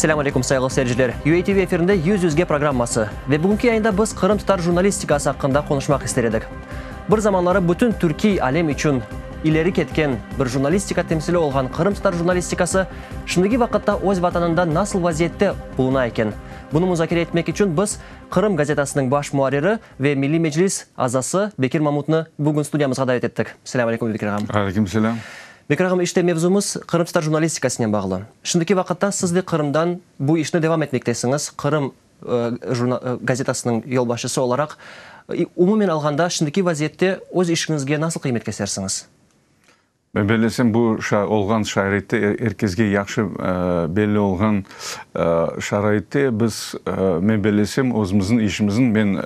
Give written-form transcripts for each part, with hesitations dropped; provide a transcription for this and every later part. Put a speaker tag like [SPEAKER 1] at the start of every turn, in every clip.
[SPEAKER 1] Selâm aleyküm, sayğılı seyirciler! UATV efirinde Yüz yüzge programması ve bugünki yayında biz qırımtatar jurnalistikası aqqında qonuşmaq ister edik. Bir zamanları bütün türkiy alem içün ileri ketken bir jurnalistika temsili olğan qırımtatar jurnalistikası şimdiki vaqıtta öz vatanında nasıl vaziyette buluna eken? Bunı muzakere etmek içün biz Qırım gazetasınıñ baş muarriri ve Milliy Meclis azası Bekir Mamutnı bugün studiyamızğa davet ettik. Selâm aleyküm, Bekir ağam.
[SPEAKER 2] Aleyküm selâm.
[SPEAKER 1] Bekir ağam, işte mevzumız qırımtatar jurnalistikasınen bağlı. Şimdiki vaqıtta siz de Qırımdan bu işni devam etmektesiñiz, Qırım gazetasınıñ yolbaşçısı olaraq. Umumen alğanda, şimdiki vaziyette öz işiñizge nasıl qıymet kesersiñiz?
[SPEAKER 2] Men bellesem, bu olğan şaraitte, er kesge yahşı belli olğan şaraitte biz, men bellesem, özümizniñ işimizniñ, men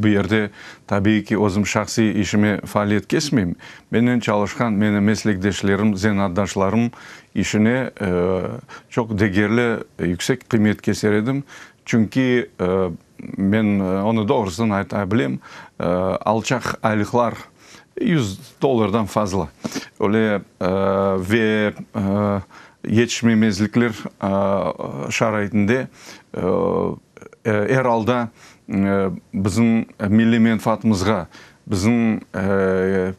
[SPEAKER 2] bu yerde, tabiiy ki, özüm şahsiy işime faaliyet kesmeyim, mennen çalışqan menim meslekdeşlerim, zenaatdaşlarım işine çoq degerli, yüksek qıymet keser edim. Çünki men onı doğrusını ayta bilem, alçaq aylıqlar, 100 dollardan fazla, öyle ve yetişmemezlikler şaraitinde er alda bizim milliy menfaatımızğa, bizim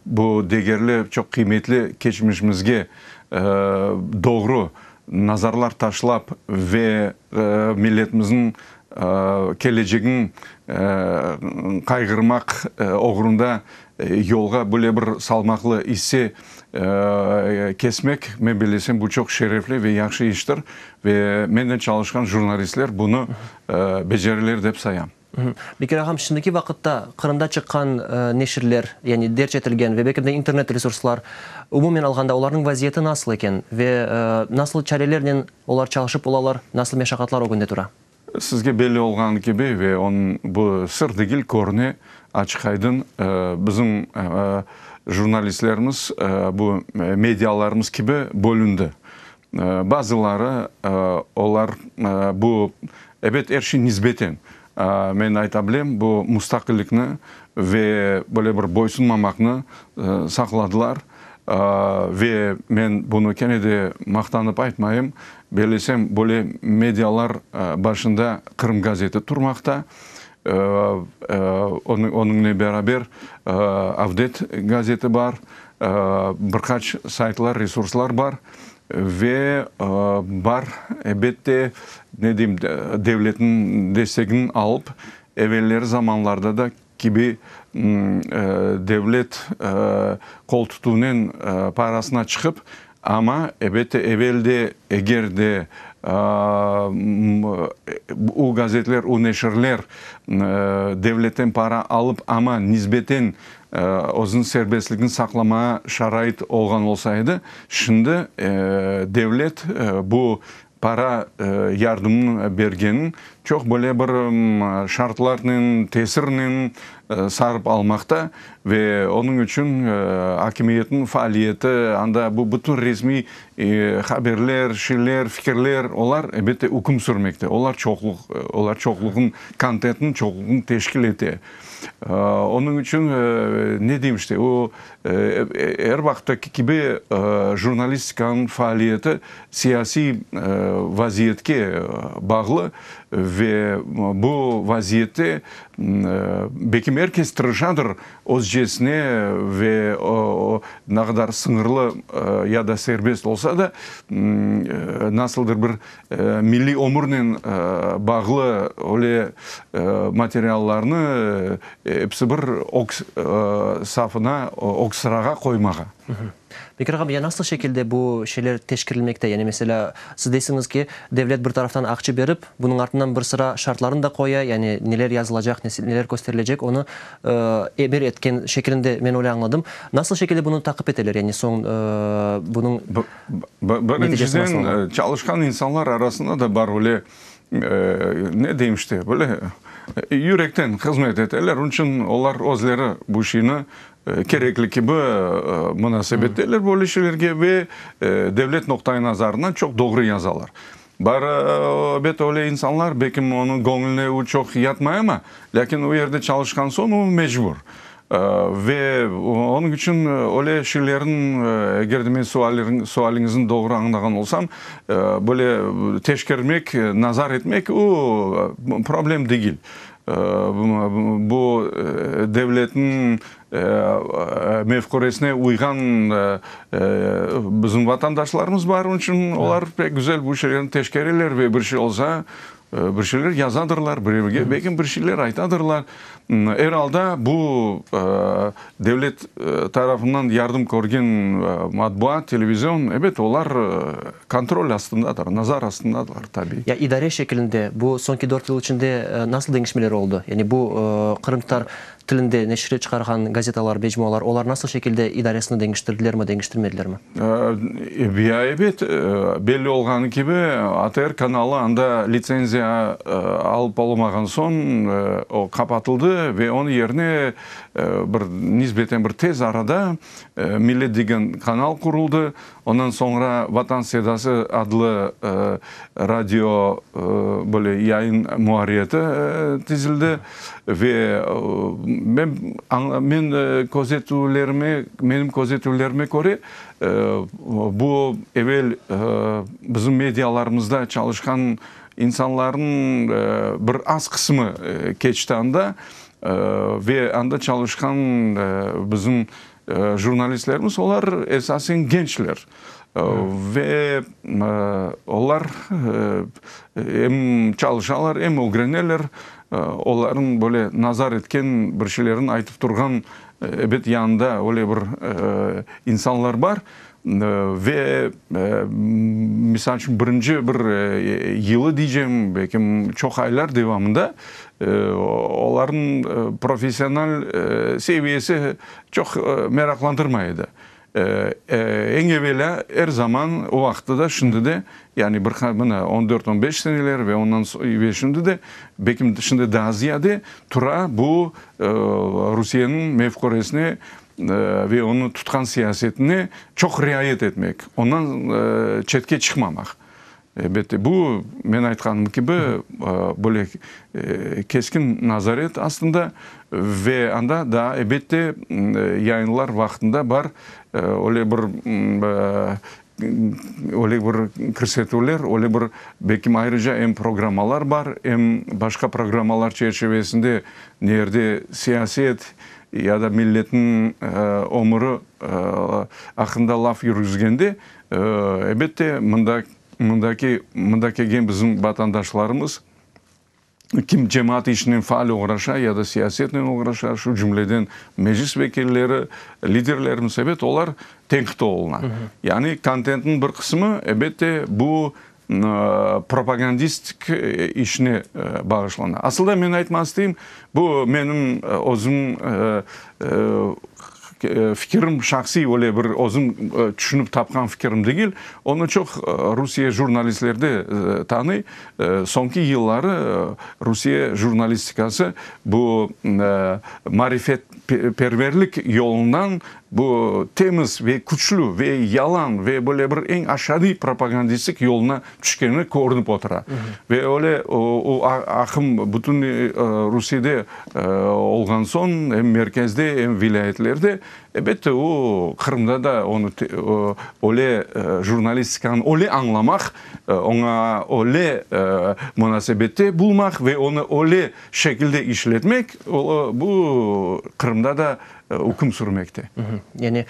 [SPEAKER 2] bu degerli, çoq qıymetli keçmişimizge doğru nazarlar taşlap ve milletimizniñ kelecegin qayğırmaq oğrunda yolğa böyle bir salmaqlı isse kesmek, men bellesem, bu çoq şerefli ve yahşı iştir ve mennen çalışqan jurnalistler bunı becereler dep sayam.
[SPEAKER 1] Bekir ağam, şimdiki vaqıtta Qırımda çıqqan neşirler, yani derc etilgen ve belki de internet resurslar, umumen alğanda olarnıñ vaziyeti nasıl eken ve nasıl çarelernen olar çalışıp olalar, nasıl meşaqatlar ögünde tura?
[SPEAKER 2] Sizge belli olğanı kibi ve onıñ bu sır degil, körüne, açıq-aydın, bizim jurnalistlerimiz bu medialarımız kibi bölündi. Bazıları, olar bu, ebet, er şey nisbeten, men ayta bilem, bu mustaqillikni ve böyle bir boysunmamaqnı saqladılar. Ve men bunı kene de maqtanıp aytmayım, bellesem, böyle medialar başında Qırım gazeti turmaqta, onıñle beraber Avdet gazeti bar, bir qaç saytlar, resurslar bar ve bar, elbette, ne deyim, devletniñ destegini alıp, evelleri zamanlarda da kibi devlet qol tutuvınen parasına çıqıp, amma, elbette, evel de, eger de o gazetler, o neşirler devletten para alıp, amma nisbeten özüniñ serbestligini saqlamağa şarait olğan olsa edi, şimdi devlet bu para yardımını bergenin çoq böyle bir şartlarnen, tesirnen sarıp almaqta ve onıñ içün akimiyetniñ faaliyeti, anda bu bütün resmiy haberler, şeyler, fikirler, olar, elbette, üküm sürmekte, olar çoqluq, olar çoqluğın, kontentniñ çoqluğını teşkil ete. Onıñ içün, ne deyim işte, o, er vaqıttaki kibi jurnalistikanıñ faaliyeti siyasiy vaziyetke bağlı ve bu vaziyette belkim er kes tırışadır özcesine ve ne qadar sıñırlı ya da serbest olsa da, nasıldır bir milliy ömürnen bağlı öyle materiallarnı episi bir ög safına, ög sırağa qoymağa.
[SPEAKER 1] Bekir ağam, ya nasıl şekilde bu şeyler teşkirilmekte? Yani, meselâ, siz deysiñiz ki, devlet bir taraftan aqça berip, bunıñ artından bir sıra şartlarnı da qoya, yani neler yazılacaq, neler kösterilecek, onı emir etken şekilinde men öyle añladım. Nasıl şekilde bunı taqip eteler, yani soñ bunıñ neticesi nasıl ola?
[SPEAKER 2] Birinciden, çalışqan insanlar arasında da bar öyle, ne deyim işte, böyle yürekten hızmet eteler, onıñ içün olar özleri bu şeyni kerekli kibi munasebetteler böyle şeylerge ve devlet noqtai nazarından çoq doğru yazalar. Bar, ebet, öyle insanlar, belkim onıñ göñlüne o çoq yatmay amma, lâkin o yerde çalışqan soñ o mecbur. Ve onıñ içün öyle şeylerniñ, eger de men sualiñizni doğru añlağan olsam, böyle teşkermek, nazar etmek, o, problem degil. Bu devletniñ mefküresine uyğan bizim vatandaşlarımız bar, onıñ içün olar pek güzel bu şeylerni teşkereler ve bir şey olsa, Bir şeyler yazadırlar, birevge belki bir şeyler aytadırlar. Er alda bu devlet tarafından yardım körgen matbuat, televizion, ebet, olar kontrol astındadır, nazar astındadılar, tabiiy.
[SPEAKER 1] Ya idare şekilinde bu soñki dört yıl içinde nasıl deñişmeler oldı? Yani bu qırımtatar tilinde neşire çıqarğan gazetalar, mecmualar, olar nasıl şekilde idaresini deñiştirdilermi, deñiştirmedilermi?
[SPEAKER 2] Ya, ebet, belli olğanı kibi, ATR kanalı anda litsenziya alıp olamağan soñ, o qapatıldı ve onıñ yerine bir nisbeten bir tez arada Millet degen kanal quruldı. Ondan soñra Vatan sedası adlı radio böyle yayın muarriyeti tizildi ve men men közetüvlerime menim közetüvlerime köre bu evel bizim medialarımızda çalışqan insanlarnıñ bir az qısmı keçti anda ve anda çalışqan bizim Jurnalistlerimiz, olar esasen gençler ve olar em çalışalar, em ögreneler. Olarnıñ böyle nazar etken, bir şeylerni aytıp turğan, ebet, yanında öyle bir insanlar bar. Ve, misal içün, birinci bir yılı diycem, belki çoq aylar devamında olarnıñ professional seviyesi çoq meraqlandırmay edi. Eñ evelâ, er zaman, o vaqıtta da, şimdi de, yani bir mına on dört, on beş seneler ve ondan ve şimdi de, belki şimdi daa ziyade tura bu Rusiyeniñ mefküresine ve onı tutqan siyasetine çoq riayet etmek, ondan çetke çıqmamaq. Elbette, bu, men aytqanım kibi, böyle keskin nazaret astında ve anda daa, elbette, yayınlar vaqtında bar öyle bir öyle bir kirsetüvler, öyle bir, belkim, ayrıca em programmalar bar, em başqa programmalar çerçivesinde ne yerde siyaset ya da milletniñ ömüri aqqında laf yürgüzgende, Elbette, mında, mındaki, mında kelgen bizim vatandaşlarımız, kim cemaat işinen faal oğraşa ya da siyasetnen oğraşa, şu cümleden meclis vekilleri, liderlerimiz, ebet, olar tenqit oluna. Yani kontentniñ bir qısmı, elbette, bu propagandistik işine bağışlana. Asılda men aytmaq isteyim, bu menim özüm Fikirim şahsiy, öyle bir özüm tüşünip tapqan fikirim degil. Onı çoq Rusiye jurnalistleri de tanıy. Soñki yılları Rusiye jurnalistikası bu marifetperverlik yolundan bu temiz ve küçlü ve yalan ve böyle bir eñ aşağıy propagandistik yoluna tüşkeni körünip otura. Ve öyle o aqım bütün Rusiyede olğan soñ, em merkezde, em vilâyetlerde, elbette, o Qırımda da onı öyle jurnalistikanı öyle añlamaq, oña öyle munasebette bulmaq ve onı öyle şekilde işletmek, bu Qırımda da üküm sürmekte.
[SPEAKER 1] Yani,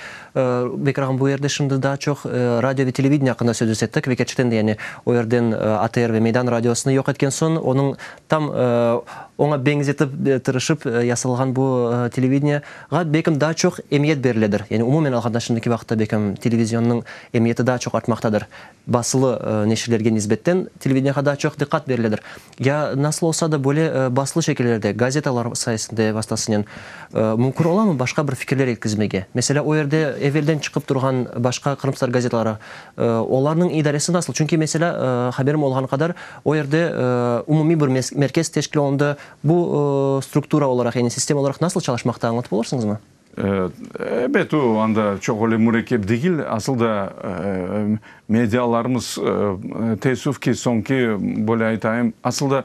[SPEAKER 1] Bekir ağam, bu yerde şimdi daa çoq radio ve televideniye aqqında söz ettik ve kerçekten de, yani, o yerden ATR ve Meydan radiosını yoq etken soñ, onıñ tam oña beñzetip tırışıp yasalğan bu televideniyeğa belkim daa çoq emiyet beriledir. Yani, umumen alğanda şimdiki vaqıtta belkim televizionnıñ emiyeti daa çoq artmaqtadır. Basılı neşirlerge nisbetten televideniyeğa daa çoq diqqat beriledir. Ya nasıl olsa da böyle basılı şekillerde, gazetalar sayesinde, vastasınen mümkün olamı başqa bir fikirler yetkizmege? Meselâ, o yerde evelden çıqıp turğan başqa qırımtatar gazetaları, olarnıñ idaresi nasıl? Çünki, meselâ, haberim olğanı qadar, o yerde umumiy bir merkez teşkil olundı. Bu struktura olaraq, yani sistema olaraq nasıl çalışmaqta, añlatıp olursıñızmı?
[SPEAKER 2] Ebet, o, anda çoq öyle mürekkep degil. Asıl da, medialarımız, teessüf ki, soñki, böyle aytayım, asıl da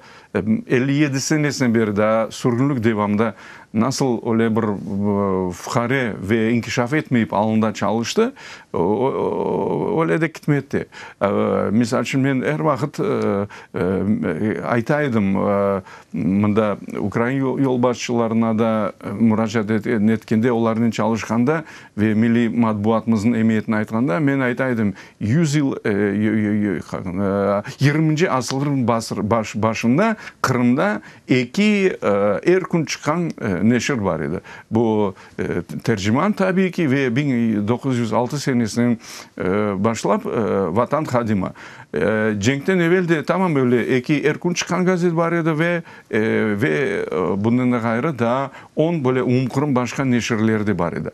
[SPEAKER 2] 57 senesinden beri daa sürgünlik devamında. Nasıl öyle bir fuqare ve inkişaf etmeyip alında çalıştı, öyle de kitmekte. Misal içün, men er vaqıt ayta edim, mında ukrain yolbaşçılarına da muracaat etkende, olarnen çalışqanda ve milliy matbuatımıznıñ emiyetini aytqanda, men ayta edim, Yüz yıl, yigirminci asırnıñ başında Qırımda eki er kün çıqqan neşir bar edi. Bu Terciman, tabiiy ki, ve 1906 senesinden başlap Vatan hadimi. Cenkten evel de tamam öyle eki er kün çıqqan gazet bar edi ve Ve bundan da ğayrı, daa on böyle umumqırım başqa neşirler de bar edi.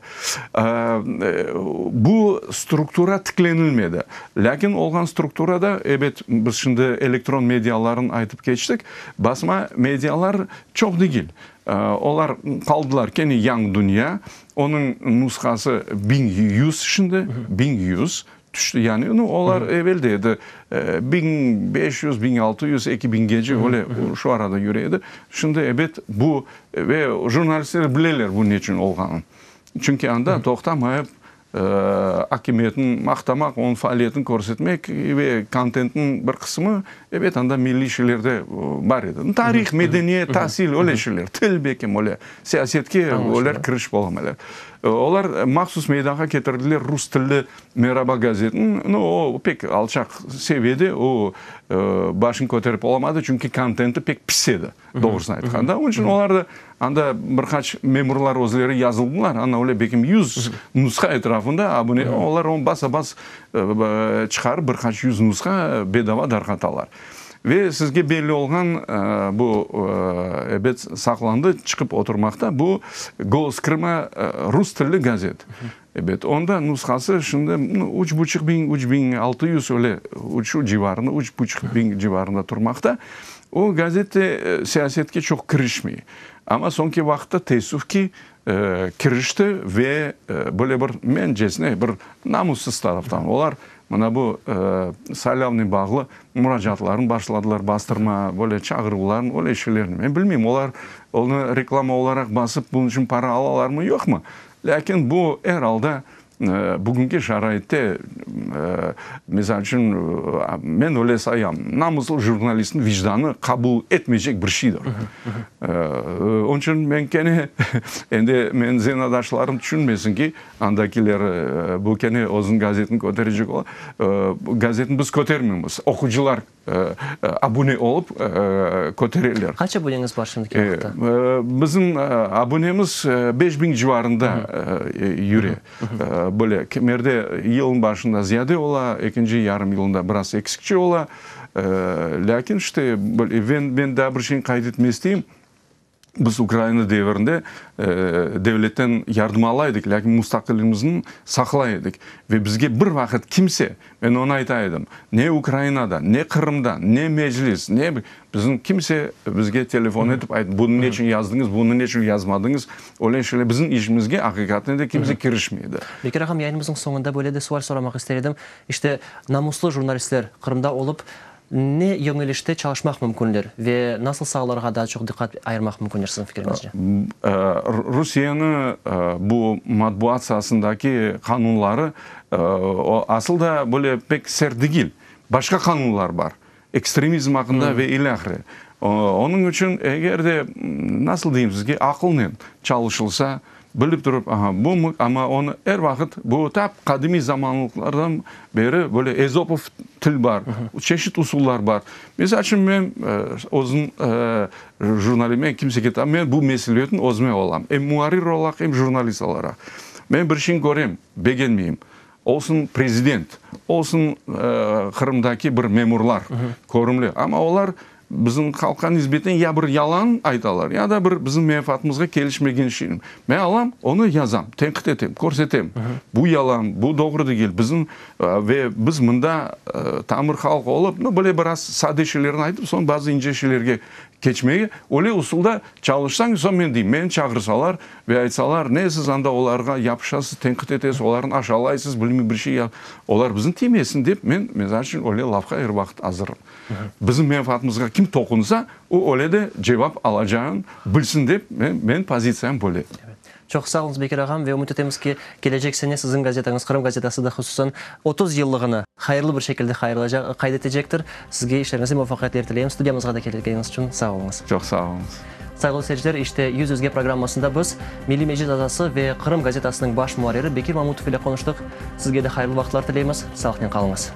[SPEAKER 2] Bu struktura tiklenilmedi. Lâkin olğan strukturada, ebet, biz şimdi elektron medialarnı aytıp keçtik, basma medialar çoq degil. Olar qaldılar kene Yañı dünya, onıñ nushası 1100 şimdi, 1100. Tüşti yani, nu, olar evel de edi, 1500, 1600, eki biñgece öyle şu arada yüre edi. Şimdi, ebet, bu ve jurnalistler bileler bu neçün olğanın. Çünki anda toqtamayıp akimiyetni maqtamaq, onıñ faaliyetini körsetmek ve kontentniñ bir qısmı, ebet, anda milliy şeyler de bar edi. Tarih, medeniyet, tasil, öyle şeyler, til belkim öyle, siyasetke olar kirişip olamaylar. Olar mahsus meydanğa ketirdiler rus tilli Meraba gazetini. Nu, o pek alçaq seviyede, o başını köterip olamadı, çünki kontenti pek pis edi, doğrusını aytqanda. Onıñ içün olar da anda bir qaç memurlar özleri yazıldılar, ana öyle belkim 100 nusha etrafında abune, olar onı basa-bas çıqarıp bir qaç yüz nusha bedava darqatalar. Ve sizge belli olğan bu, ebet, saqlandı, çıqıp oturmaqta, bu Golos Krıma rus tilli gazet. Ebet, onda nushası şimdi üç buçuq biñ, 3600 öyle, şu civarında, üç buçuq biñ civarında turmaqta. O gazet de siyasetke çoq kirişmey. Amma soñki vaqıtta, teessüf ki, kirişti ve böyle bir, mencesine, bir namussız taraftan olar Mına bu saylavnen bağlı muracaatlarnı başladılar bastırma, böyle çağıruvlarnı, öyle şeylerni. Men bilmeyim, olar onı reklama olaraq basıp, bunıñ içün para alalarmı, yoqmı? Lâkin bu, er alda, bugünki şaraitte, misal içün, men öyle sayam, namuslı jurnalistniñ vicdanı qabul etmeycek bir şeydir. Onıñ içün men kene, endi menim zenaatdaşlarım tüşünmesin ki, Andakiler bu kene özüniñ gazetini köterecek ola. Gazetni biz kötermeymiz, oqucılar abune olıp kötereler.
[SPEAKER 1] Qaç abuneñiz bar şimdiki vaqıtta?
[SPEAKER 2] Bizim abunemiz 5000 civarında yüre. Böyle kimerde yılnıñ başında ziyade ola, ekinci yarım yılında biraz eksikçe ola. Lâkin işte, men daa bir şeyni qayd etmege isteyim. Biz Ukraina devirinde devletten yardım ala edik, lâkin mustaqilligimizni saqlay edik. Ve bizge bir vaqıt kimse, men onı ayta edim, ne Ukrainadan, ne Qırımdan, ne Meclis, ne bizim kimse bizge telefon etip ayt, bunı neçün yazdıñız, bunı neçün yazmadıñız, öyle şeyler bizim işimizge aqiqaten de kimse kirişmey edi.
[SPEAKER 1] Bekir ağam, yayınımıznıñ soñunda böyle de sual soramaq ister edim. İşte, namuslı jurnalistler Qırımda olıp, Ne yöñelişte çalışmaq mümkünler ve nasıl saalarğa daa çoq diqqat ayırmaq mümkünler siziñ fikriñizce?
[SPEAKER 2] Rusiyeniñ bu matbuat saasındaki qanunları asıl da böyle pek sert degil. Başqa qanunlar bar, ekstremizm aqqında ve ilâhre. Onıñ içün eger de, nasıl deyim sizge, aqılnen çalışılsa, Bilip turıp, aha, bu, amma onı er vaqıt, bu tap qadimiy zamanlıqlardan beri böyle ezopov til bar, çeşit usullar bar. Misal içün, men özüm jurnalime kimsege ta, men bu mesüliyetni özüme alam, em muarrir olaraq, em jurnalist olaraq. Men bir şeyni körem, begenmeyim, olsun prezident, olsun Qırımdaki bir memurlar, körümli, amma olar Bizim halqqa nisbeten ya bir yalan aytalar, ya da bir bizim menfaatımızğa kelişmegen şeyni. Men alam, onı yazam, tenqit etem, körsetem. Bu yalan, bu doğru degil. Bizim ve biz mında tamır halq olıp, nu, böyle biraz sade şeylerni aytıp, soñ bazı ince şeylerge keçmege, öyle usulda çalışsañ, soñ men deyim, meni çağırsalar ve aytsalar, ne siz anda olarğa yapışasız, tenqit etesiz, olarnı aşalaysız, bilmey bir şey, olar bizni tiymesin dep, men, misal içün, öyle lafqa er vaqıt azırım. Bizim menfaatımızğa. Kim toqunsa, o öyle de cevap alacağın bilsin dep, menim pozitsiyam böyle.
[SPEAKER 1] Çoq sağ oluñız, Bekir ağam, ve ümüt etemiz ki, kelecek sene siziñ gazetañız, Qırım gazetası da hususan 30 yıllığını hayırlı bir şekilde hayırlaycaq, qayd etecektir. Sizge işleriñizde muvafaqiyetler tileyim. Studiyamızğa da kelgeniñiz içün sağ oluñız.
[SPEAKER 2] Çoq sağ oluñız.
[SPEAKER 1] Sayğılı seyirciler, işte Yüz yüzge programmasında biz Milliy Meclis azası ve Qırım gazetasınıñ baş muarriri Bekir Mamutov ile qonuştıq. Sizge de hayırlı vaqıtlar tileymiz. Sağlıqnen qalıñız.